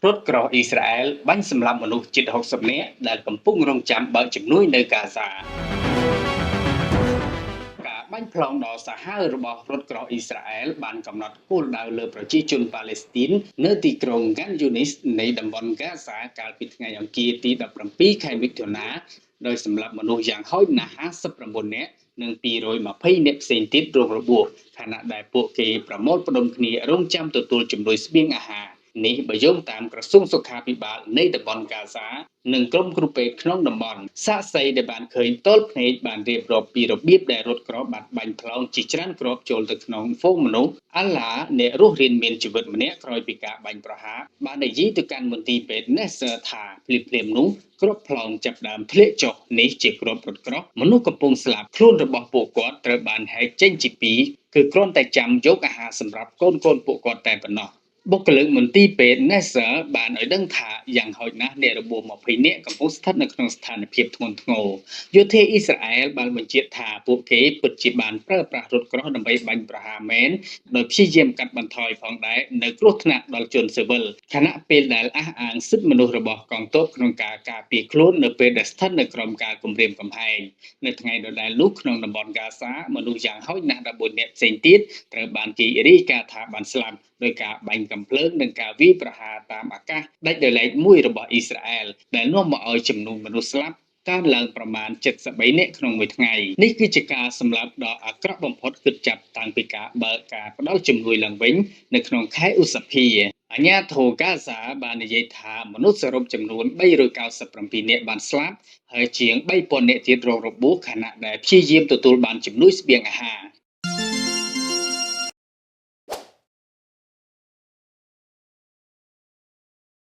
រថក្រោះអ៊ីស្រាអែលបាញ់សម្លាប់មនុស្សជិត60នាក់ដែលកំពុងរង់ចាំបើកជំនួយនៅហ្គាហ្សាការបាញ់ប្លង់ដ៏សាហាវរបស់រថក្រោះអ៊ីស្រាអែលបានកំណត់គោលដៅលើប្រជាជនប៉ាឡេស្ទីននៅទីក្រុងហ្គាន់យូនីសនៃតំបន់ហ្គាហ្សាកាលពីថ្ងៃអង្គារទី17ខែមិថុនាដោយសម្លាប់មនុស្សយ៉ាងហោចណាស់59នាក់និង220នាក់ផ្សេងទៀតរងរបួសខណៈដែលពួកគេប្រមូលផ្ដុំគ្នារង់ចាំទទួលជំនួយស្បៀងអាហារនេះបើយោងតាមក្រសួងសុខាភិបាលនៃតំបន់ហ្គាហ្សានិងក្រុមគ្រូពេទ្យក្នុងតំបន់សាក្សីដែលបានឃើញទល់ភ្នែកបានរៀបរាប់ពីរបៀបដែលរថក្របានបាញ់ប្លង់ជាច្រើនគ្រាប់ចូលទៅក្នុងហ្វូងមនុស្សអាឡាអ្នករស់រានមានជីវិតម្នាក់ក្រោយពីការបាញ់ប្រហារបាននិយាយទៅកាន់មន្ទីរពេទ្យ Nasser ថាភ្លាមៗនោះគ្រាប់ប្លង់ចាប់ដើមធ្លាក់ចុះនេះជាគ្រាប់រថក្រោះមនុស្សកំពុងស្លាប់ខ្លួនរបស់ពួកគាត់ត្រូវបានហែកចេញជាពីរគឺគ្រាន់តែចាំយកអាហារសម្រាប់កូនៗពួកគាត់តែប៉ុណ្ណោះបុគ្គលិកមន្ទីរពេទ្យ Nasser បានឲ្យដឹងថាយ៉ាងហោចណាស់អ្នករបួស20នាក់កំពុងស្ថិតនៅក្នុងស្ថានភាពធ្ងន់ធ្ងរយោធាអ៊ីស្រាអែលបានបញ្ជាក់ថាពួកគេពិតជាបានប្រើប្រាស់រថក្រោះដើម្បីបាញ់ប្រហារមែនដោយព្យាយាមកាត់បន្ថយផងដែរនៅគ្រោះថ្នាក់ដល់ជនស៊ីវិលខណៈពេលដែលអះអាងសិទ្ធិមនុស្សរបស់កងទ័ពក្នុងការការពារខ្លួននៅពេលដែលស្ថិតនៅក្រោមការគំរាមកំហែងនៅថ្ងៃដដែលនោះក្នុងតំបន់ហ្គាហ្សាមនុស្សយ៉ាងហោចណាស់14នាក់ផ្សេងទៀតត្រូវបានគេរាយការណ៍ថាបានស្លាប់ដោយការបាញ់កាំភ្លើងនិងការវាយប្រហារតាមអាកាសដាច់ដោយឡែកមួយរបស់អ៊ីស្រាអែលដែលនាំមកឲ្យចំនួនមនុស្សស្លាប់កើនឡើងប្រមាណ73នាក់ក្នុងមួយថ្ងៃនេះគឺជាការសម្លាប់ដ៏អាក្រក់បំផុតគិតចាប់តាំងពីការបើកការផ្ដល់ជំនួយឡើងវិញនៅក្នុងខែឧសភាអាជ្ញាធរហ្គាហ្សាបាននិយាយថាមនុស្សសរុបចំនួន397នាក់បានស្លាប់ហើយជាង3000នាក់ទៀតរងរបួសខណៈដែលព្យាយាមទទួលបានជំនួយស្បៀងអាហារ